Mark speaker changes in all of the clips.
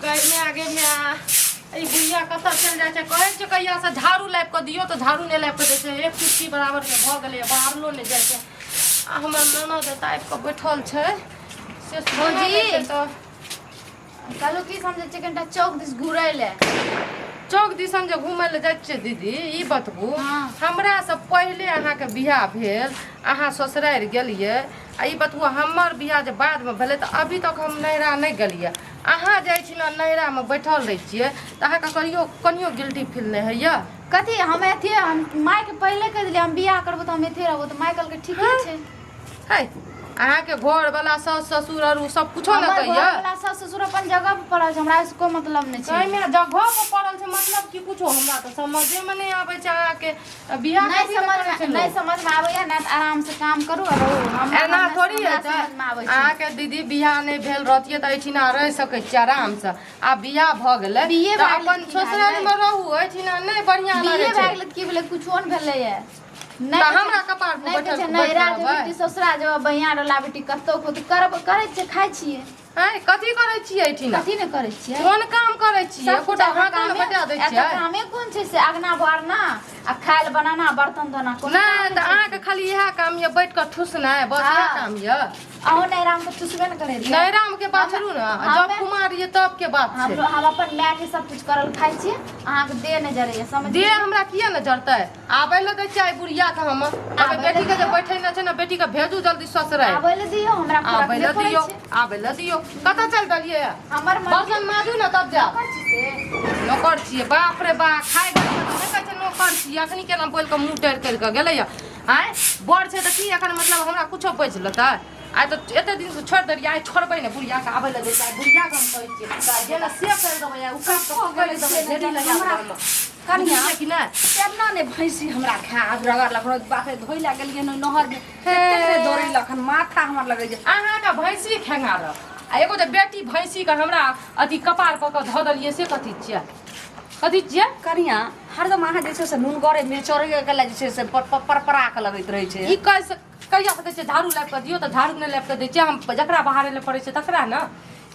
Speaker 1: गै माय गे माय, ई बुढ़िया कतऽ चलि जाइ छै? कहै छै कहियासँ झाड़ू लाबि कऽ दियौ तऽ झाड़ू नहि लाबि कऽ दै छै। एक चुटकी बराबरके भऽ गेलैए, बाहरलो नहि जाइ छै। आ हमर ननद एतऽ आबि कऽ बैठल छै से सुनै नहि छै। तऽ
Speaker 2: कहलहुँ की समझै छियै, कनिटा चौक दिस घुरै लए।
Speaker 1: चौक दिसन जे घुमै लए जाइ छियै दीदी, ई बतबू,
Speaker 2: हँ।
Speaker 1: हमरा से पहिले अहाँके बियाह भेल, अहाँ ससुरारि गेलियै, आ ई बतबू हमर बियाह जे बादमे भेलै तऽ अभी तक हम नैहरा नहि गेलियै। अहाँ जाइ छी ने नैहरामे बैठल रहै छियै तऽ अहाँके कहियो कनियो गिल्टी फील नहि होइए?
Speaker 2: कथी हम एथिए, हम मायके पहिले कहि देलियै, हम बियाह करबो तऽ हम एथिए रहबो, तऽ माय कहलकै ठीके छै।
Speaker 1: है, अहाँके घरवला सास ससुर आर ओ सब कुछो ने
Speaker 2: हमर
Speaker 1: कहिया?
Speaker 2: घरवला सास ससुर अपन जगह पर पड़ल छै, हमरा से कोई मतलब नहि छै।
Speaker 1: एहिमे जगह पर पड़ल छै मतलब कि कुछो हमरा तऽ समझेमे नहि आबै छै। अहाँके बियाह
Speaker 2: नहि
Speaker 1: कथी लए
Speaker 2: समझ
Speaker 1: करै छै
Speaker 2: में नहि
Speaker 1: लोक?
Speaker 2: समझ में आबैया ने तऽ आराम से काम करू आ रहू। हमरा
Speaker 1: एना
Speaker 2: नहि
Speaker 1: थोड़ी
Speaker 2: हमरा
Speaker 1: होइ छै।
Speaker 2: समझ में आबै छै।
Speaker 1: अहाँके दीदी बियाह नहि भेल रहतियै तऽ एहिठिना रहि सकै छियै आरामसँ। आ बियाह भऽ गेलै
Speaker 2: बिये
Speaker 1: तऽ
Speaker 2: भए गेलै
Speaker 1: अपन
Speaker 2: तऽ की भए
Speaker 1: ससुरारिमे रहू, एहिठिना नहि बढ़िआँ
Speaker 2: बिये
Speaker 1: लागै
Speaker 2: भए
Speaker 1: छै।
Speaker 2: गेलै तऽ की भेलै? कुछो नहि भेलैया। नहि
Speaker 1: तऽ
Speaker 2: कहै
Speaker 1: हमरा
Speaker 2: छै,
Speaker 1: कपार पर
Speaker 2: नहि कहै
Speaker 1: बैठल
Speaker 2: छै
Speaker 1: बैठ
Speaker 2: नैहरा
Speaker 1: रहबै?
Speaker 2: जो बेटी ससुरा जो बहिया डोला बेटी कतौ खुद करब करै छियै, खाइ छियै।
Speaker 1: हैं, कथी करै छियै एहिठिना?
Speaker 2: कथी नहि करै छियै?
Speaker 1: कोन काम करै छियै?
Speaker 2: सब
Speaker 1: एकोटा
Speaker 2: कुछ
Speaker 1: हाथो ने
Speaker 2: कामे
Speaker 1: बटा दै
Speaker 2: एतऽ
Speaker 1: छियै?
Speaker 2: कामे कोन छै से अगना बहारना आ खाय लए बनाना, बर्तन धोना, कोनो काम
Speaker 1: नहि तऽ
Speaker 2: छै।
Speaker 1: अहाँके खाली इएह काम यऽ, बैठ कऽ ठुसनाइ, बस इएह
Speaker 2: हाँ।
Speaker 1: काम यऽ।
Speaker 2: अहूँ नैहरामे तऽ ठुसबे ने करै रहियै।
Speaker 1: नैहराम के बात छोड़ू ने, जब कुमार रहियै तब के बात छै।
Speaker 2: हम अपन माय के सब कुछ करल खाइ छियै, अहाँके देह नहि जरैया, समझ
Speaker 1: देह हमरा किया ने जरतै? आबै लए दै छियै बुढ़िया के हम।
Speaker 2: आबै लए
Speaker 1: बेटी के जे
Speaker 2: दियौ।
Speaker 1: बैठे ने छै ने, बेटी के भेजू जल्दी ससुरारि।
Speaker 2: आबै लए दियौ हमरा,
Speaker 1: आबै
Speaker 2: फरक
Speaker 1: लए
Speaker 2: नहि पड़ै
Speaker 1: दियौ।
Speaker 2: छै।
Speaker 1: आबै लए दियौ। कतऽ चलि देलियै?
Speaker 2: हमर मन
Speaker 1: बर्तन माजू ने तब जायब।
Speaker 2: नौकर छी से?
Speaker 1: नौकर छियै? बाप रे बा, खाय घड़ी मे तऽ नहि कहै छै नौकर छियै। अखनी केना बोलि कऽ मुँह टेढ़ करि कऽ गेलैया? आँय, बड़ छै तऽ की एखन मतलब हमरा कुछो बचि लेतै? आइ तऽ एते दिनसँ छोड़ि देलियै, आइ छोड़बै ने। बुढ़ियाके आबै लए दै छै? आइ बुढ़ियाके हम कहै छियै जे ने से करि देबै, आइ उकाप कऽ पकड़ि देबै, ढेरी लगा देबै।
Speaker 3: कनिया
Speaker 1: बुझलियै कि नहि?
Speaker 3: केना ने भैंसी हमरा खा आब रगड़ लखन, बाप रे, धोइ लए गेलियै ने नहर मे, एतेक ने दौड़ै लखन, माथा हमर लगै छै।
Speaker 1: अहाँके भैंसी खेंगारब आ एगो जे बेटी भैंसीके हमरा अथी कपार कऽ कऽ धऽ देलियै से कथी छियै? कथी छियै?
Speaker 3: कनिया, हरदम अहाँ जे छै से नुनगरे मिरचोरे के जे छै से परपरा के लगैत रहै छै।
Speaker 1: ई कहि कहिया से कहै छियै झाड़ू लाबि कऽ दियौ तऽ झाड़ू नहि लाबि कऽ दै छियै। हम जकरा बहारै लए पड़ै छै तकरा ने।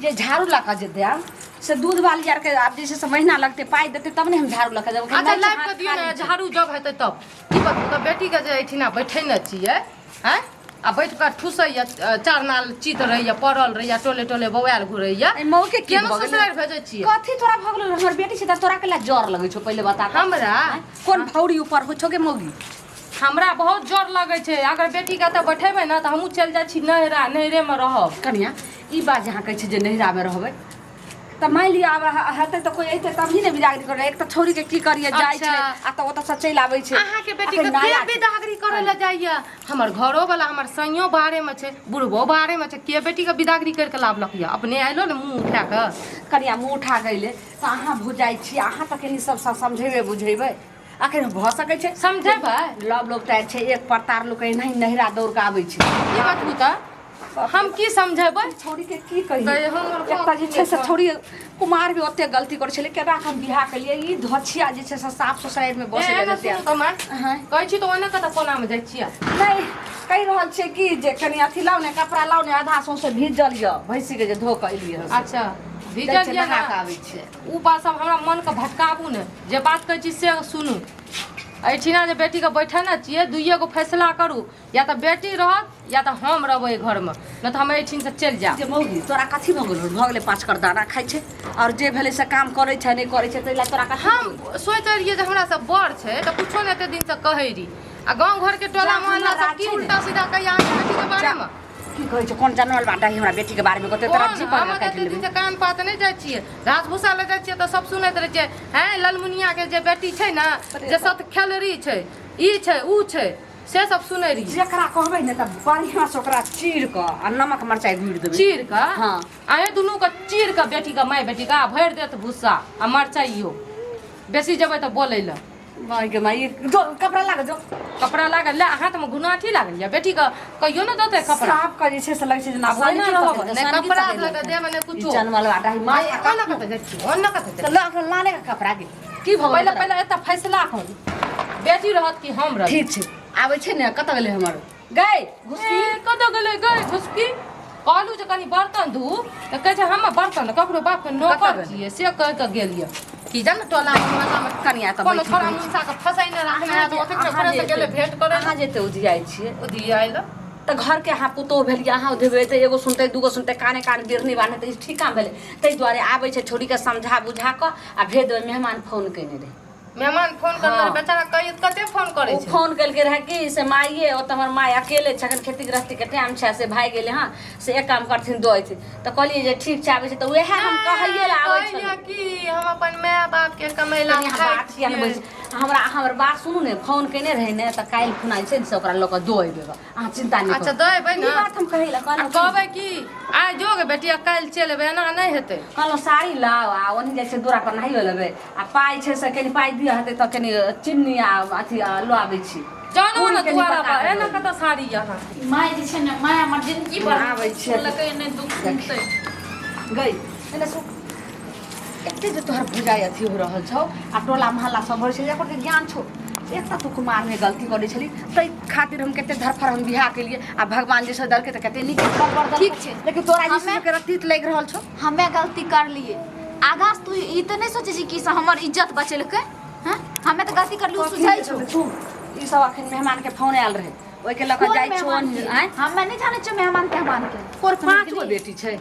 Speaker 3: जे झाड़ू लऽ कऽ जे देब से दूध वाली आरके आब जे छै से महीना लगतै, पाइ देतै तब ने हम झाड़ू लऽ कऽ देब।
Speaker 1: अच्छा, लाबि कऽ दियौ ने झाड़ू जब हेतै तब। की बतबू तऽ बेटीके जे एहिठिना बैठेने छियै, आँय, आ बैठ कऽ ठुसैया, चार नाल चित रहैया, पड़ल रहैया, टोले टोले बौआयल घुरैया।
Speaker 3: एहि मौके की
Speaker 1: केना
Speaker 3: भऽ गेलै?
Speaker 1: ससुरारि भेजै छियै?
Speaker 3: कथी तोरा भऽ गेलौ? हमर बेटी छै तऽ तोरा केला जर लगै छौ, पहिले बता तऽ।
Speaker 1: हमरा?
Speaker 3: कोन भौरी ऊपर होइ छौ गे मौगी?
Speaker 1: हमरा बहुत जोर लगै छै। अगर बेटीके एतऽ बैठेबै ने तऽ हमहूँ चलि जाइ छी नैहरा, नैहरेमे रहब।
Speaker 3: कनिया, ई बात जे अहाँ कहै छी जे नैहरामे रहबै, तऽ मानि लिअ आब हेतै तऽ कोइ अयतै तभी ने बिदागरी करबै। एक तऽ छौड़ीके की करियै, जाइ छै
Speaker 1: अच्छा।
Speaker 3: आ तऽ ओतऽसँ चलि आबै छै।
Speaker 1: अहाँके बेटी के
Speaker 3: अखन
Speaker 1: के
Speaker 3: नया छै।
Speaker 1: बिदागरी करै लए जाइया? हमर घरो वाला, हमर सैयो बाहरे मे छै, बुढ़बो बाहरे मे छै। के बेटी के बिदागरी करि के लाबलक यऽ? अपने आयलो ने मुँह उठा कऽ।
Speaker 3: कनिया, मुँह उठा कऽ अयलै तऽ अहाँ भुजाइ छी, अहाँ तऽ कनि सब समझेबै बुझेबै। अखन भऽ सकै छै?
Speaker 1: समझेबै?
Speaker 3: लव लोग टाइट छै, एक परतार लोक एनाही नहिरा दौड़ कऽ आबै छै।
Speaker 1: ई बतबू तऽ हम की समझेबै?
Speaker 3: छौड़ी के की कही?
Speaker 1: तऽ हमर
Speaker 3: एकटा जे छै से छौड़ी कुमार भी ओते गलती करै छलै, केना हम बियाह केलियै? ई धछिया जे छै से साफ सोसाइटी में बसै
Speaker 1: एना सुनू तऽ माय, कहै छी तऽ ओने कतऽ कोनामे जाइ छियै?
Speaker 3: नहि, कहि रहल छियै कि जे कनि अथी लाउ ने, कपड़ा लाउ ने, आधा सौंसे भीजल यऽ, भैंसी के जे धो कऽ एलियै हँ से।
Speaker 1: अच्छा,
Speaker 3: जाइ
Speaker 1: भीजल
Speaker 3: छियै,
Speaker 1: यऽ
Speaker 3: नहा
Speaker 1: ने?
Speaker 3: कऽ आबै छियै।
Speaker 1: ओ बात सब हमरा मनके भटकाबू ने, जे बात कहै छी से सुनू। एहिठिना जे बेटीके बैठेने छियै, दुइए गो फैसला करू, या तऽ बेटी रहत या तऽ हम रहबै एहि घरमे, नहि तऽ हम एहिठिनसँ चलि जायब।
Speaker 3: जे मौगी, तोरा कथी भऽ गेलौ? भऽ गेलै, पाँच कर दाना खाइ छै आओर जे भेलै से काम करै छै, नहि करै छै, ताहि लए तोरा कथी?
Speaker 1: हम सोचै रहियै जे हमरा सब बड़ छै तऽ कुछो नहि एते दिनसँ कहै रही, आ गाँव घरके टोला
Speaker 3: जा,
Speaker 1: मोहल्ला
Speaker 3: हमरा
Speaker 1: सब की
Speaker 3: छै ने।
Speaker 1: उल्टा सीधा कहिया अहाँके बेटीके बारेमे?
Speaker 3: की कहै छै, कोन जानवर बाटा हमरा बेटीके बारेमे कहतै तोरा?
Speaker 1: कोन?
Speaker 3: जी पर
Speaker 1: हम तऽ
Speaker 3: काटि
Speaker 1: एते
Speaker 3: लेबै।
Speaker 1: दिनसँ कान पात नहि जाइ छियै, घास भूसा लऽ जाइ छियै तऽ सब सुनैत रहै छियै, हैं ललमुनियाके जे बेटी छै ने जे सत खेलरी छै, ई छै, ऊ छै, से सब सुनै रहियै।
Speaker 3: जेकरा कहबै ने तऽ बढ़िआँ से ओकरा चीर कऽ आ नमक मरचाइ गुड़ि देबै।
Speaker 1: चीर कऽ?
Speaker 3: हँ।
Speaker 1: अहें दुनू के चीर कऽ बेटीके, माय बेटीके, आ भरि देत भूसा आ मरचाइयो। बेसी जेबै तऽ बोलै लए।
Speaker 3: माय गे माय, जो कपड़ा लाग जो।
Speaker 1: कपड़ा लागल ले, हाथमे गुनाठी लागल यऽ, बेटीके कहियो ने देतै कपड़ा।
Speaker 3: साफ के जे छै से लगै छै जेना
Speaker 1: आब ओहिना
Speaker 3: सनकी
Speaker 1: रहब
Speaker 3: पकड़ि
Speaker 1: नहि
Speaker 3: सनकी
Speaker 1: कपड़ा
Speaker 3: पकड़ि
Speaker 1: लऽ कऽ
Speaker 3: लेलकै।
Speaker 1: देब नहि
Speaker 3: ई
Speaker 1: कुछो।
Speaker 3: जनमल बाटा ही माथा
Speaker 1: ओना कतऽ जाइ छी, ओना कतऽ जाइ
Speaker 3: तऽ लऽ कऽ लाने के कपड़ा गे, की भऽ गेल
Speaker 1: पहिले
Speaker 3: तोरा?
Speaker 1: पहिले एतऽ फैसला करू, बेटी रहत कि हम रहब?
Speaker 3: ठीक छै, आबै छै ने। कतऽ गेलै हमर गै घुसकी?
Speaker 1: ए, कतऽ गेलै गै घुसकी? कहलहुँ जे कनि बर्तन धू तऽ कहै छै हम बर्तन ककरो बापके नौकर छियै से कहि कऽ गेल यऽ की जान टोला मोहल्लामे
Speaker 3: कनिया तऽ
Speaker 1: कोनो
Speaker 3: बैठल
Speaker 1: छोड़ा
Speaker 3: रहै छै।
Speaker 1: मुनसा के फसैने राखने है तऽ ओतेक घरे से गेलै भेंट करै
Speaker 3: अहाँ जे एते उधियाइ छियै
Speaker 1: उधियाइल
Speaker 3: तऽ घरके अहाँ पुतोहु भेलियै अहाँ उधेबै तऽ एगो सुनतै दूगो सुनतै काने कान बिरनी बान्हतै तऽ ई ठीक काम भेलै ताहि दुआरे आबै छै छौड़ीके समझा बुझा कऽ आ भेज देबै मेहमान फोन कयने रहै
Speaker 1: मेहमान फोन करने
Speaker 3: हाँ।
Speaker 1: बेचारा कहियो कते फोन करै
Speaker 3: ओ
Speaker 1: छै
Speaker 3: फोन केलकै रहए कि से माइए ओतऽ हमर माय अकेले छै अखन खेती गृहस्थीके टाइम छै से भागि गेलै हँ से एक काम करथिन दऽ अयथिन तऽ कहलियै जे ठीक छै आबै छै तऽ उएह हम कहैए लए आबै
Speaker 1: कहैया
Speaker 3: छलहुँ
Speaker 1: कि हम अपन माय बाप के कमेला
Speaker 3: कनि अहाँ
Speaker 1: खाइ
Speaker 3: बात किया नहि
Speaker 1: छियै।
Speaker 3: बजै छी? हमरा हमर बात सुनू ने फोन केने रहै ने तऽ काल्हि खुना जे छै ने से ओकरा लऽ कऽ दऽ अयबै गऽ। अहाँ चिन्ता नहि
Speaker 1: अच्छा
Speaker 3: करू
Speaker 1: दऽ अयबै
Speaker 3: ई
Speaker 1: ने
Speaker 3: बात हम कहै लए
Speaker 1: आ
Speaker 3: कहलहुँ कि-
Speaker 1: कहबै कि आइ जो गे बेटी आ काल्हि चलि एबै एना नहि हेतै
Speaker 3: कहलहुँ साड़ी लाउ आ ओन्ही जाइ छै दूरा पर नहाइयो लेबै आ पाइ छै से कनि पाइ दिअ हेतै तऽ कनि चिन्नी आ अथी लऽ आबै छी
Speaker 1: जानो
Speaker 3: पूरी
Speaker 1: ने
Speaker 3: कनि
Speaker 1: दुआरा
Speaker 3: पका
Speaker 1: पर
Speaker 3: कऽ
Speaker 1: एना
Speaker 3: देबै।
Speaker 1: कतऽ साड़ी यऽ अहाँके
Speaker 2: माय जे छै ने माय हमर जिंदगी भर
Speaker 3: आबै छियै।
Speaker 2: सुनलकै नहि दुख सुनतै
Speaker 3: गई एने सुन एते जे तोहर भुजाइ अथी हो रहल छौ आ टोला मोहल्ला सब भरै छै एकर के ज्ञान छौ एक तऽ तू कुमारमे गलती करै छली ताहि खातिर हम कते धरफड़ हम बियाह केलियै आ भगवान जे से देलकै तऽ कते नीक बर देलकै।
Speaker 2: ठीक छै।
Speaker 3: लेकिन तोरा जे
Speaker 2: हमे-
Speaker 3: छै तीत लागि रहल छौ
Speaker 2: हमे गलती कर लिए आगाँ से तू ई तऽ नहि सोचै छी कि से हमर इज्जत बचेलकै हँ हमे तऽ गलती करलियै ओ सुझै छौ
Speaker 3: सुन ई सब अखन मेहमान के फोन आयल रहै ओहिके लऽ कऽ
Speaker 2: कोन
Speaker 3: जाइ छौ
Speaker 2: मेहमान के?
Speaker 3: आँय
Speaker 2: हमे नहि जानै छियै मेहमान तेहमान के
Speaker 3: तोर
Speaker 2: समझ
Speaker 3: पाँच गो
Speaker 2: गेली?
Speaker 3: बेटी छै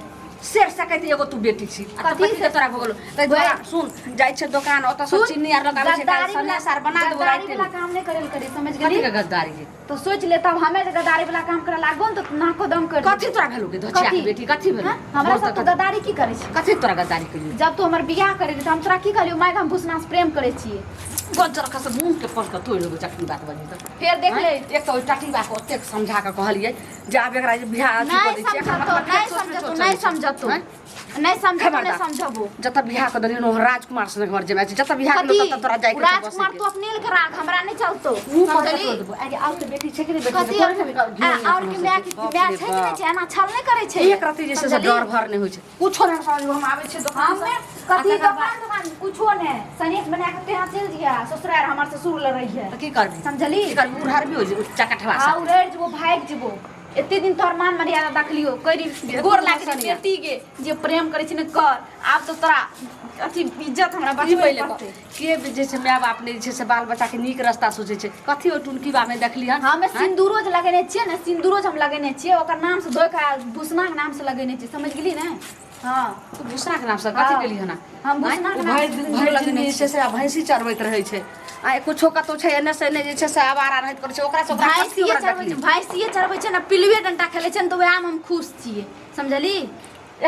Speaker 3: शेर सकैत एगो तू बेटी छी आ
Speaker 2: कथी
Speaker 3: कथी के तोरा भऽ गेलो ताहि दुआरे सुन जाइ छै दोकान ओतऽ से
Speaker 2: सुन,
Speaker 3: चीनी आर लऽ कऽ आबै छै
Speaker 2: गद्दारी
Speaker 3: काल्हि
Speaker 2: वाला
Speaker 3: सनेस आर बना देबो
Speaker 2: गद्दारी
Speaker 3: रातिमे
Speaker 2: वाला काम नहि करल करी समझ
Speaker 3: कथी
Speaker 2: गेली
Speaker 3: के गद्दारी के
Speaker 2: तो सोच ले तब हमे जे गद्दारी वाला काम करे लागबो ने तऽ नाको दम कर
Speaker 3: कथी तोरा भेलो के धचिया के बेटी कथी भेलो
Speaker 2: हाँ? हमरा
Speaker 3: बोल
Speaker 2: सब
Speaker 3: तऽ
Speaker 2: तो गद्दारी की करे छै
Speaker 3: कथी तोरा गद्दारी केलियो
Speaker 2: जब तू हमर बियाह करे तऽ हम तोरा की कहलियो माय हम भूसना से प्रेम करे छियै
Speaker 3: गज्जर खस मुँह के पर के तोड़ि लेबो जखन बात बजी तऽ
Speaker 2: फेर देख ले
Speaker 3: एक तऽ ओहि टटीबा के ओतेक समझा कऽ कहलियै जे आब एकरा जे बियाह अथी
Speaker 2: नहीं
Speaker 3: कऽ दै छियै, एखन
Speaker 2: समझतो
Speaker 3: मतलब
Speaker 2: नहीं
Speaker 3: फेर सोच
Speaker 2: समझतो
Speaker 3: में
Speaker 2: नहीं
Speaker 3: चलै छै।
Speaker 2: समझतो
Speaker 3: आँय?
Speaker 2: नहीं समझतो नहीं
Speaker 3: खबरदार।
Speaker 2: समझबो
Speaker 3: जतऽ बियाह कऽ देलियन ओ राजकुमार सनक हमर जमाय छै जतऽ बियाह केलहुँ
Speaker 2: कथी
Speaker 3: ततऽ तोरा जाइके छै
Speaker 2: राजकुमार
Speaker 3: बसैके।
Speaker 2: तू अपने लग राख हमरा नहीं चलतो
Speaker 3: मुँह पर
Speaker 2: समझली
Speaker 3: कऽ देबो। आगे आओर के बेटी छै कि नहि बेटी
Speaker 2: कथी
Speaker 3: छै? तोरे ने घिन
Speaker 2: और के माय के माय छै कि नहीं छै एना छल नहीं करे छै
Speaker 3: एक रत्ती जे छै से
Speaker 2: समझली?
Speaker 3: डर भर नहि होइ छै कुछो नहि हम समझ हम आबै छियै दोकान
Speaker 2: हमे कथी दोकान दोकान कुछो नहीं सनेस बना के तेहाँ चल जिया ससुराल हमर ससुर लड़ रही है
Speaker 3: तऽ की करबी
Speaker 2: समझली
Speaker 3: की करबी उड़हर भी होइ छै चकठवा
Speaker 2: आ उड़ैर जेबो भागि जेबो एते दिन तोहर मान मर्यादा देखलियो करी गोर लागे छै बेटी के जे प्रेम करै छै ने कर आब तऽ तोरा अथी इज्जत हमरा
Speaker 3: ई
Speaker 2: बचबै
Speaker 3: पहिले कह,
Speaker 2: पड़तै
Speaker 3: के जे छै माय बाप नहि जे छै से बाल बच्चाके नीक रास्ता सोचै छै कथी ओहि टुनकीबा मे देखली हन
Speaker 2: हमे सिन्दूरो जे लगेने छियै ने सिन्दूरो जे हम लगेने छियै ओकर नाम से धोइ कऽ भूषणा के नाम से लगेने छियै समझ गेली ने हँ
Speaker 3: तू भूषणा के नाम से कथी
Speaker 2: हाँ।
Speaker 3: केली हन
Speaker 2: हम भूषणा के नाम से सिन्दूर
Speaker 3: भरि दिन
Speaker 2: लगेने
Speaker 3: जे छै से भैंसी चरबैत रहै छै आ कुछो कतौ छै एने से एने जे छै से आवारा रहैत करै छै ओकरा से ओकरा कथी
Speaker 2: भैंसिए
Speaker 3: ओकरा
Speaker 2: चरबै छै
Speaker 3: देखली?
Speaker 2: भैंसिए चरबै छै ने पिलुए डंटा खेलै छै ने तऽ वएहमे हम खुश छियै समझली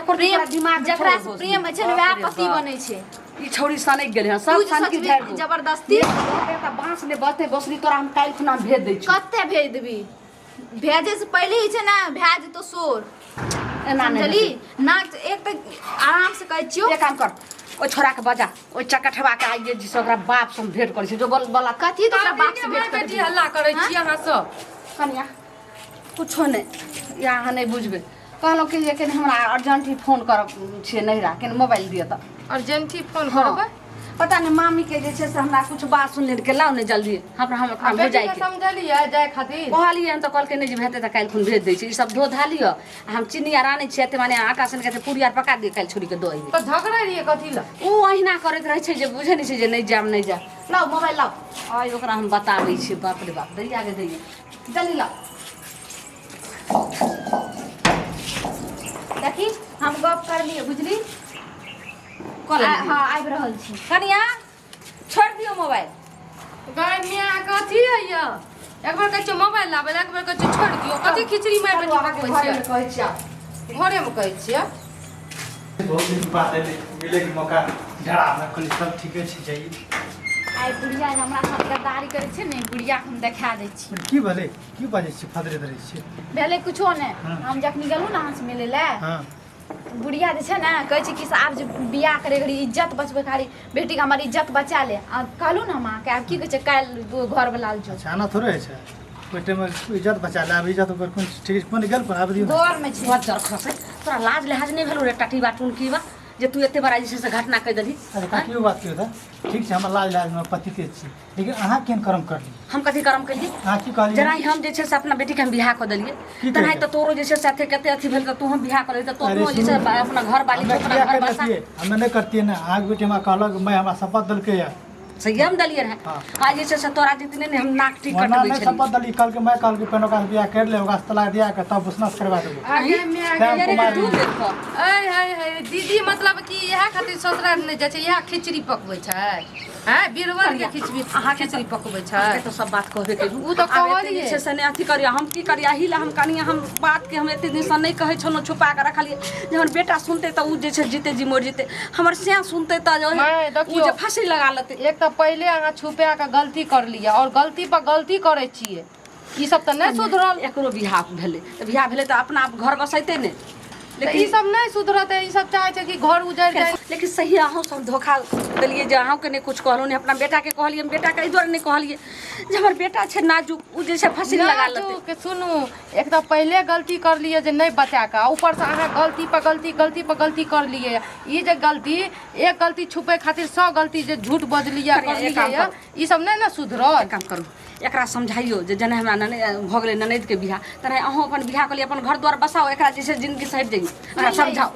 Speaker 3: एकर
Speaker 2: प्रेम
Speaker 3: तोरा दिमाग
Speaker 2: जकरा
Speaker 3: छौ
Speaker 2: से प्रेम होइ छै ने वएह
Speaker 3: बाप रे
Speaker 2: पति
Speaker 3: बाप।
Speaker 2: बनै छै
Speaker 3: ई छौड़ी सनकि गेलै हन
Speaker 2: तू
Speaker 3: सब
Speaker 2: जे
Speaker 3: सनकी
Speaker 2: सोचबही
Speaker 3: झाड़ि दो।
Speaker 2: जबरदस्ती
Speaker 3: एकटा बाँस ने बचतै बसली तोरा हम काल्हि खुना भेज दै छी
Speaker 2: कते भेज देबी भेजे से पहिले ही छै ने भए जेतौ शोर
Speaker 3: एना नहि
Speaker 2: समझली नाक एक तऽ आराम से कहै छियौ
Speaker 3: एक काम कर ओहि छोड़ा के बजा ओहि चकठवा के आइए जी से ओकरा बाप से हम भेंट करै छी जो बल बला
Speaker 2: कथी तो ओकरा बाप से
Speaker 1: माय
Speaker 2: भेंट
Speaker 1: बेटी
Speaker 2: करबी
Speaker 1: हल्ला करै छी अहाँ सब
Speaker 3: कनिया कुछो नहि या अहाँ नहि बुझबै कहलहुँ कि जे कनि हमरा अर्जेंट ही फोन करब छियै नैहरा कनि मोबाइल दिअ तऽ
Speaker 1: अर्जेंट ही फोन
Speaker 3: हाँ।
Speaker 1: करबै
Speaker 3: पता नहि मामीके जे छै से हमरा किछु बात सुनि के लाउ ने जल्दी हमरा हम
Speaker 1: आ
Speaker 3: ओकरा
Speaker 1: बेटीके
Speaker 3: जाइके
Speaker 1: समझलियै जाय खातिर
Speaker 3: कहलियै हन तऽ कहलकै नहि जे हेतै तऽ काल्हि खुन भेज दै छी ई सब धो धा लिअ आ हम चीनी आर आनै छियै एते माने आटा सान के पूरी आर पका दिअ काल्हि छोड़िके दऽ अयबै
Speaker 1: तऽ झगड़ै रहियै कथी लए
Speaker 3: ओ अहिना करैत रहै छै जे बुझै नहि छै जे नहि जायब नहि जायब लाउ मोबाइल लाउ आइ ओकरा हम बताबै छियै बाप रे बाप दैया गे दैया जल्दी लाउ
Speaker 2: देखी हम गप करलियै बुझली
Speaker 3: कऽ लेलियै।
Speaker 2: हँ आबि रहल छी
Speaker 3: कनिया छोड़ि दियौ मोबाइल
Speaker 1: गाय मिया कथी हैया एक बेर कहै छियै मोबाइल लाबै लए एक बेर कहै छियै छोड़ि दियौ कथी खिचड़ी मारि बेटी पकबै छियै
Speaker 3: कहै छियै आब।
Speaker 1: घरेमे कहै छियै
Speaker 4: बहुत दिन बाद एलै मिलैके मौका डरा में कहली सब ठीके छै जाइए
Speaker 2: आइ बुढ़िया जे हमरा साथ गद्दारी करै छै ने बुढ़ियाके हम देखा दै छी
Speaker 4: की भेलै की बाजै छी फदरे धरै छी
Speaker 2: भेलै कुछो नहि
Speaker 4: हँ।
Speaker 2: हम जखनी गेलहुँ ने अहाँसँ मिलै लए
Speaker 4: हँ
Speaker 2: बुढ़िया जे छै ने कहै छै कि से आब जे बियाह करे घड़ी इज्जत बचबै खाली बेटीके हमर इज्जत बचा ले आ कहलहुँ ने हम अहाँके आब की कहै छै काल्हि घरवला जो
Speaker 4: अच्छा एना थोड़े होइ छै ओहि टाइममे इज्जत बचा ले आब इज्जत ओकर कोन ठीक छै कोन गेल पर आब दियौ ने।
Speaker 2: घरमे छै
Speaker 3: बज्जर खसै तोरा लाज लिहाज नहि भेलौ रे टटीबा टुनकीबा जे तू एते बड़ा जे छै से घटना कहि देलही।
Speaker 4: अरे काकी, ओ बात की होता, ठीक छै, हमरा लाज लाज में पतिते छी, लेकिन अहाँ केहन कर्म करली?
Speaker 3: हम कथी कर्म केलियै?
Speaker 4: अहाँ की कहलियै?
Speaker 3: जेना हम जे छै से अपना बेटीके हम बियाह कऽ देलियै,
Speaker 4: की
Speaker 3: तेनाही
Speaker 4: करियै?
Speaker 3: तऽ तोरो जे छै से अथी कते अथी भेल तऽ तू हम बियाह कऽ लेली तऽ तू
Speaker 4: अरे
Speaker 3: अपनो जे छै
Speaker 4: सुनू,
Speaker 3: अपना घर वाली
Speaker 4: हमे
Speaker 3: अपना
Speaker 4: किया
Speaker 3: घर
Speaker 4: कर
Speaker 3: बसा।
Speaker 4: लेतियै? हमे नहि करतियै ने। अहाँके बेटी हमरा कहलक, मैं हमरा शपथ देलकै या।
Speaker 3: सही हम देलियै रहए।
Speaker 4: हाँ।
Speaker 3: आ जे छै से तोरा जितने ने हम नाक टीक
Speaker 4: ओना
Speaker 3: कटबै
Speaker 4: नहि
Speaker 3: छलियै।
Speaker 4: शपथ देली, कहलकै मैं, कहलकै पहिने ओकरा से बियाह कर ले, ओकरा से तलाक दिया के तब उसना से करवा देबो।
Speaker 1: आगे में
Speaker 4: तैं
Speaker 3: यारे
Speaker 4: कुमारी।
Speaker 3: तू देखो।
Speaker 1: ऐ है है दीदी, मतलब कि इएह खातिर ससुराल नहि जाइ छै, इएह खिचड़ी पकबै छै। हैं बीरबल के खिचड़ी, खिचड़ी पकबै छै।
Speaker 3: अहाँके तऽ सब बात कहबे केलहुँ।
Speaker 1: उ तऽ
Speaker 3: आब एते जे
Speaker 1: कहलियै।
Speaker 3: छै से नहि अथी करियौ, हम की करियै? एहि लए हम कनिए हम बातके हम एते दिनसँ नहि कहै छलहुँ, छुपा कऽ रखलियै जे हमर बेटा सुनतै तऽ उ जे छै जीते जी मरि जेतै, हमर सैं सुनतै तऽ जे
Speaker 1: माय,
Speaker 3: उ
Speaker 1: देखियौ।
Speaker 3: जे फाँसी लगा लेतै।
Speaker 1: एक तऽ पहिले अहाँ छुपा कऽ गलती करलियै आओर गलती पर गलती करै छियै, ई सब तऽ नहि सुधरल।
Speaker 3: एकरो बियाह भेलै तऽ बियाह भेलै तऽ अपना आप घर बसैतै ने।
Speaker 1: तऽ
Speaker 3: लेकिन
Speaker 1: ई सब नहि सुधरतै, ई सब चाहै छै कि घर उजड़ि जाय।
Speaker 3: लेकिन सही अहूँ सब धोखा देलियै जे अहूँके नहि किछु कहलहुँ, नहि अपना बेटाके कहलियै। हम बेटाके एहि दुआरे नहि कहलियै जे हमर बेटा छै नाजुक, ओ जे छै फँसी लगा लेतै।
Speaker 1: नाजुक, सुनू, एक तऽ पहिले गलती करलियै जे नहि बचा कऽ, आ ऊपरसँ अहाँ गलती पर गलती, गलती पर गलती करलियै। ई जे गलती, एक गलती छुपै खातिर 100 गलती जे झूठ बजलियै
Speaker 3: करियै, एक काम
Speaker 1: करलियै,
Speaker 3: करू।
Speaker 1: ई सब नहि ने सुधरल।
Speaker 3: एक काम करू, एकरा समझाइयो जे जेना हमरा ननैद भऽ गेलै, ननैदके बियाह, तेना अहूँ अपन बियाह कऽ लिअ, अपन घर द्वार बसाउ, एकरा जे छै जिन्दगी सठि जाइए। एकरा समझाउ।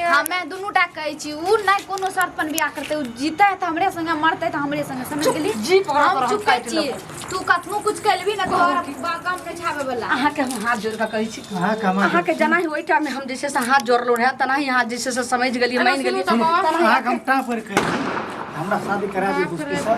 Speaker 2: हमे दुनू टा कहै छी, उ नहि कोनो शर्त पर बियाह करतै। उ जीतै तऽ हमरे संगे, मरतै तऽ हमरे संगे, समझ गेली?
Speaker 3: जी पकड़
Speaker 2: हम
Speaker 3: तोरा हम
Speaker 2: चुपे
Speaker 3: काटि
Speaker 2: छियै।
Speaker 3: लेबौ।
Speaker 2: तू कतनो कुछ कैलबी ने, तोहर काम नहि छाबे वाला।
Speaker 3: अहाँके हम हाथ जोड़ि कऽ कहै छी,
Speaker 4: अहाँके हम
Speaker 3: अहाँके जेनाहि ओहि टाइममे हम जे छै से हाथ जोड़लहुँ रहए, तेनाही अहाँ जे छै से समझि गेलियै, मानि गेलियै।
Speaker 1: सुनू तऽ।
Speaker 4: अहाँके हम टाँ पर कहै छी, हमरा शादी करा दियौ गुस्ती से,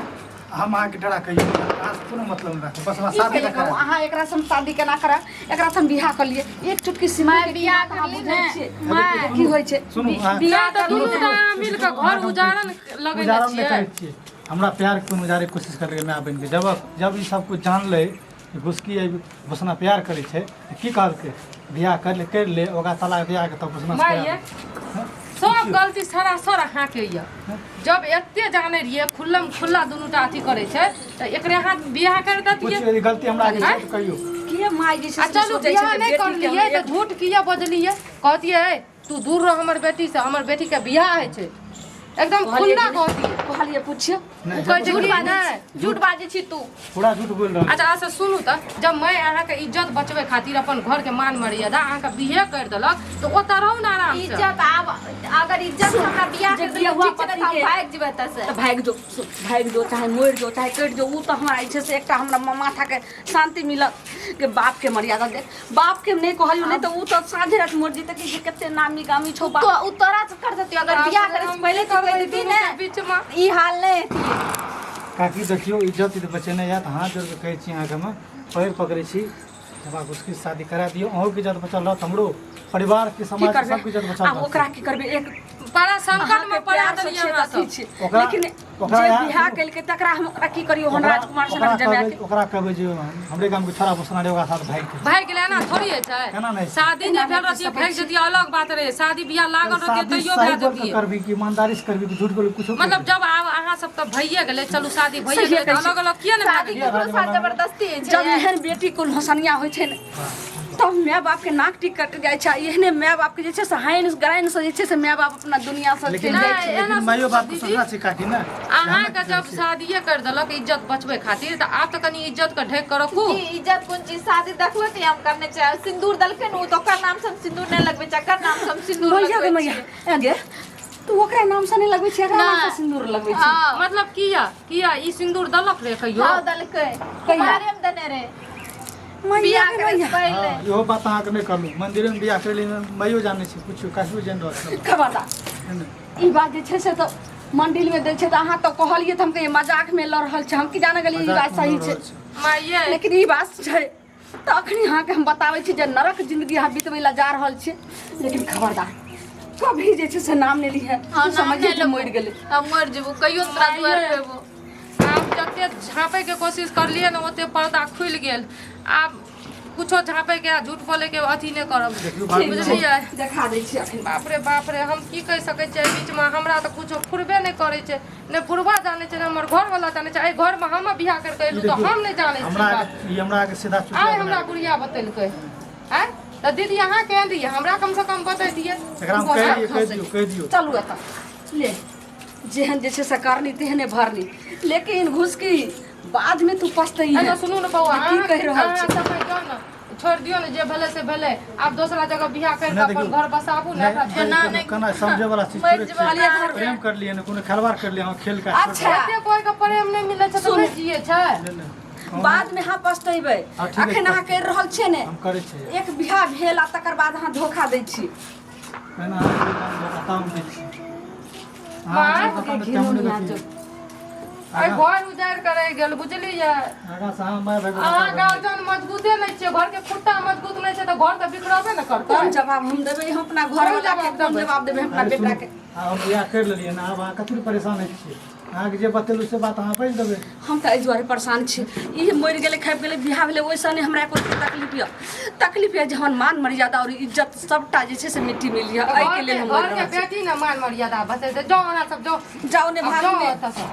Speaker 4: हम अहाँके डरा कहियो अहाँ से कोनो मतलब नहि राखब, बस हमरा
Speaker 3: की
Speaker 4: शादी
Speaker 3: कहियै
Speaker 4: टा करा
Speaker 3: कहू,
Speaker 4: दियौ।
Speaker 3: अहाँ एकरा से हम शादी केना करब? एकरा से हम बियाह कर लिए, एक चुटकी सिन्दूर
Speaker 2: माय
Speaker 3: के
Speaker 2: बियाह
Speaker 3: कीमत अहाँ
Speaker 2: करली
Speaker 3: बुझै
Speaker 2: ने।
Speaker 3: छियै
Speaker 2: माय।
Speaker 3: की होइ छै?
Speaker 4: सुनू, अहाँ
Speaker 3: बियाह
Speaker 1: तऽ
Speaker 3: कर
Speaker 1: दुनू
Speaker 3: लिए।
Speaker 1: टा अहाँ मिल कऽ घर उजाड़न लगेने
Speaker 4: उजाड़न नहि
Speaker 1: छियै।
Speaker 4: करै छियै। हमरा प्यार के कोनो उजाड़े के कोशिश करलकै माय बनि के। जब जब ई सब कुछ जान लै कि घुसकी एहि घोषणा प्यार करै छै तऽ की कहलकै? बियाह कर ले, कर ले, ओकरा तलाक दिया के तब घोषणा से
Speaker 1: माय
Speaker 4: करा
Speaker 1: ये,
Speaker 4: दे।
Speaker 1: सब गलती सरासर अहाँके यऽ। जब एते जानै रहियै खुल्लम खुल्ला दुनू टा अथी करै छै तऽ एकरे हाथ बियाह कर
Speaker 4: कुछ
Speaker 1: देतियै।
Speaker 4: यदि गलती हमरा आगे छै तऽ कहियौ।
Speaker 3: किए माय जे छै
Speaker 1: आ
Speaker 3: से
Speaker 1: चलू
Speaker 3: सोचै छै
Speaker 1: बियाह
Speaker 3: जे
Speaker 1: नहि
Speaker 3: बेटीके हम
Speaker 1: करलियै तऽ
Speaker 3: एक
Speaker 1: झूठ किया बजलियै? कहतियै तू दूर रह हमर बेटी से, हमर बेटी के बियाह होइ छै, एकदम
Speaker 3: कहलियै
Speaker 1: खुल्ला
Speaker 3: कि नहि?
Speaker 1: कहतियै।
Speaker 3: कहलियै पुछियौ।
Speaker 4: नहि,
Speaker 1: ओ कहै छै
Speaker 2: झूठ
Speaker 1: कि
Speaker 2: बाजै
Speaker 1: नहि।
Speaker 2: छी, झूठ बाजै छी तू।
Speaker 4: पूरा झूठ बोलि रहल।
Speaker 1: अच्छा अच्छा, सुनू तऽ, जब मैं अहाँके इज्जत बचबै खातिर अपन घरके मान मर्यादा अहाँके बिहे करि देलक तऽ ओतऽ रहू ने आराम से।
Speaker 2: इज्जत आब अगर इज्जत से हमरा बियाह
Speaker 3: जे
Speaker 2: कर देलकै,
Speaker 3: बियाहुआ
Speaker 2: ठीक छै, ने तऽ हम
Speaker 3: पति के-
Speaker 2: भागि जेबै एतऽ से।
Speaker 3: तऽ भागि जो, भागि जो, चाहे मरि जो, चाहे कटि जो, ओ तऽ हमरा जे छै से एकटा हमरा माथाके शान्ति मिलत कि बापके मर्यादा देख। बापके हम नहि कहलियौ, नहि तऽ ओ तऽ साँझे राति मरि जेतै कि जे कते नामी गामी छौ बाप।
Speaker 2: तो उ तोरा से कर देतियो अगर बियाह करे से पहिले तू कहि देती ने,
Speaker 1: बीचमे
Speaker 2: ई हाल नहि हेतियै।
Speaker 4: काकी देखियौ, इज्जत यदि बचेने यऽ तऽ हाथ जोड़ि कऽ कहै छी अहाँके, हम पैर पकड़ै छी, हमरा घुसकी शादी करा दियौ। अहूँके इज्जत बचल रहत, हमरो परिवारके
Speaker 3: की
Speaker 4: समाजके
Speaker 3: करबै
Speaker 4: सबके इज्जत बचल
Speaker 3: आब?
Speaker 4: रहत।
Speaker 3: ओकरा की करबै? एक
Speaker 1: बड़ा संकट
Speaker 3: अहाँके
Speaker 1: में पड़ा
Speaker 3: प्यार से
Speaker 1: देलियै
Speaker 3: छियै
Speaker 1: अहाँ
Speaker 3: तऽ अथी
Speaker 1: सब।
Speaker 3: छियै,
Speaker 4: ओकरा-
Speaker 3: लेकिन
Speaker 4: ओकरा
Speaker 3: जे
Speaker 4: यहाँ-
Speaker 3: बियाह केलकै तकरा हम ओकरा की करियौ? हम
Speaker 4: ओकरा
Speaker 3: राजकुमार
Speaker 4: ओकरा
Speaker 3: सनक जमाए
Speaker 4: कहबै,
Speaker 3: के
Speaker 4: ओकरा कहबै जे हमरे गामके छोड़ा भूसना रे, ओकरा साथ भागि के
Speaker 1: भागि गेलै, एना थोड़ी होइ छै।
Speaker 4: केना नहि?
Speaker 1: शादी नहि
Speaker 3: एना
Speaker 1: भेल
Speaker 3: नहि
Speaker 1: रहतियै
Speaker 3: सकै
Speaker 1: भागि
Speaker 3: छी।
Speaker 1: जतियै अलग बात रहै, शादी बियाह लागल रहतियै
Speaker 4: शादी
Speaker 1: तैयो
Speaker 4: सही
Speaker 1: भए
Speaker 4: बोल के
Speaker 1: जतियै।
Speaker 4: करबी कि ईमानदारी से करबी कि झूठ बोल कुछो?
Speaker 1: मतलब जब आब अहाँ सब तऽ भइए गेलै, चलू शादी भइए
Speaker 3: सहिए
Speaker 1: गेलै तऽ
Speaker 3: कहै छी।
Speaker 1: अलग अलग किए नहि भए
Speaker 2: शादी
Speaker 1: गेलियै?
Speaker 2: केकरो साथ जबरदस्ती होइ
Speaker 3: जब
Speaker 2: छै?
Speaker 3: एहन बेटी कुल हसनिया होइ छै ने तब माय बापके नाक टिक कटि जाइ छै। एहने माय बापके जे छै से हानि ग्राइन से जे छै से माय बाप अपना दुनिया से
Speaker 4: लेकिन
Speaker 3: चलि जाइ
Speaker 1: नहि,
Speaker 3: छै।
Speaker 1: एना
Speaker 4: लेकिन माइयो बाप के
Speaker 1: दीदी,
Speaker 4: सोचना छै काकी ने।
Speaker 1: अहाँके जब शादिये कर देलक इज्जत बचबै खातिर तऽ आब तऽ कनि इज्जत के ढेक के रखू।
Speaker 2: की इज्जत, कोन चीज? शादी देखलो कि हम करने छै? सिंदूर देलकै ने उ तऽ ओकर नाम से हम सिंदूर नहि लगबै छै, एकर नाम से हम सिंदूर
Speaker 3: भैया गे
Speaker 2: लगबै
Speaker 3: मैया
Speaker 2: छियै।
Speaker 3: ए गे, तू ओकरा नाम से नहि लगबै छी, एकरा नाम से
Speaker 2: नहि।
Speaker 3: सिन्दूर लगबै छी?
Speaker 2: हँ।
Speaker 1: मतलब किया किया ई सिन्दूर देलक रे कहियो?
Speaker 2: हँ, देलकै। कुमारे मे देने रहे
Speaker 3: मैया
Speaker 2: बियाह
Speaker 3: गे
Speaker 2: करे से
Speaker 3: मैया।
Speaker 2: पहिले।
Speaker 4: हँ, इहो बात अहाँके नहि कहलहुँ। मंदिरेमे बियाह करेली, माइयो जानै छै, कुछो काकियो जानि रहल छै।
Speaker 3: खबरदार।
Speaker 4: है ने?
Speaker 3: ई बात जे छै से तऽ मंदिर में दै छै तऽ अहाँ तऽ कहलियै तऽ हम कहियै मजाक में लऽ रहल छै, हम की जाने गेलियै ई बात
Speaker 4: मजाकमे
Speaker 3: सही
Speaker 4: लऽ
Speaker 3: छै।
Speaker 4: रहल छै।
Speaker 1: माइये।
Speaker 3: लेकिन ई बात छै तऽ अखनी अहाँके हम बताबै छी जे नरक जिंदगी अहाँ बितबै लए जा रहल छी, लेकिन खबरदार कभी जे छै से नाम नहि लिहे।
Speaker 2: हँ,
Speaker 3: तू
Speaker 2: नाम
Speaker 3: समझिए
Speaker 2: नहि
Speaker 3: कि
Speaker 2: लेबो।
Speaker 3: मरि गेलै।
Speaker 2: हम मरि जेबो कहियो तोरा दुआर पे एबो।
Speaker 1: आब जते झाँपैके कोशिश करलियै ने ओते पर्दा खुलि गेल। आब कुछो झाँपैके आ झूठ बोलैके अथी नहि करब।
Speaker 4: देखियौ भाभी।
Speaker 1: बुझलियै?
Speaker 3: देखा दै छी अखन।
Speaker 1: बाप रे बाप रे, हम की कहि सकै छियै एहि बीचमे? हमरा तऽ कुछो फुरबे नहि करै छै, नहि फुरबा जानै छै, नहि हमर घरवला जानै छै। एहि घरमे हम बियाह करि कऽ एलहुँ तऽ हम नहि जानै छी
Speaker 4: हमरा
Speaker 1: बात।
Speaker 4: ई हमरा आके सीधा
Speaker 1: आइ
Speaker 4: चुटिया
Speaker 1: हमरा
Speaker 4: बना
Speaker 1: गुड़िया बतेलकै आँय। तऽ दीदी अहाँ केहन रहियै हमरा कम से कम बतैतियै
Speaker 4: एकरा हम कहि दियौ कहि दियौ कहि दियौ
Speaker 3: चलू एतऽ ले जेहन जे छै से करनी तेहने भरनी लेकिन घुसकी बाद में तू पछतई
Speaker 1: एना सुनू ने बौआ
Speaker 3: की कहि रहल
Speaker 1: अहाँ
Speaker 3: छी?
Speaker 1: सब जाउ ने छोड़ि दियौ ने जे भेलै से भेलै आब दोसरा जगह बियाह करि कऽ
Speaker 4: नहि
Speaker 1: अपन
Speaker 4: देखियौ।
Speaker 1: घर बसाबू ने एकरा छोड़ि
Speaker 4: नहि,
Speaker 1: दियौ।
Speaker 4: केना समझे वाला चीज
Speaker 2: मरि
Speaker 4: थोड़े
Speaker 2: जेबै
Speaker 4: छै।
Speaker 2: घर
Speaker 4: प्रेम कर लिए ने कोनो खिलवाड़ कर लिए हाँ खेल का
Speaker 3: अच्छा।
Speaker 1: एते कोइ के प्रेम नहि मिलै छै तऽ नहि जियै छै
Speaker 4: ले ले
Speaker 3: बाद में अहाँ पछतेबै
Speaker 4: हाँ, ठीक है,
Speaker 3: अखन अहाँ करि रहल छियै ने
Speaker 4: हम करै छियै
Speaker 3: एक बियाह भेल आ तकर बाद अहाँ धोखा दै छी
Speaker 4: पहिने अहाँ बताउ नहि छी
Speaker 1: माँ,
Speaker 4: अहाँ बताउ ने, केहन
Speaker 3: घिनौनी
Speaker 4: अथी।
Speaker 1: आइ घर उजाड़ि कऽ रहि गेल बुझलियै
Speaker 4: आगाँ से अहाँ माय भाय
Speaker 1: अहाँ गार्जियन मजबूते नहि छियै घरके खुट्टा मजबूत नहि छै तऽ घर तऽ बिखरबे ने करतै
Speaker 3: कोन जवाब हम देबै हम अपना घर वाला के कोन जवाब देबै हम अपना बेटा के
Speaker 4: हम बियाह करि लेलियै ने आब अहाँ कथी लए परेशान होइ छियै अहाँके जे बतेलहुँ से बात अहाँ बाजि देबै
Speaker 3: हम तऽ एहि दुआरे परेशान छी ई मरि गेलै खाबि गेलै बियाह भेलै ओहिसँ नहि हमरा एको रत्ती तकलीफ यऽ तकलीफ यऽ जे हमर मान मर्यादा आओर इज्जत सबटा जे छै से मिट्टी मिल यऽ एहिके लेल हम मरि
Speaker 1: घरके
Speaker 3: रहल छी
Speaker 1: बेटी ने मान मर्यादा बचेतै जाउ अहाँ सब जाउ
Speaker 3: जाउ ने
Speaker 1: आब
Speaker 3: भागू
Speaker 1: जाउ
Speaker 3: ने
Speaker 1: एतऽसँ।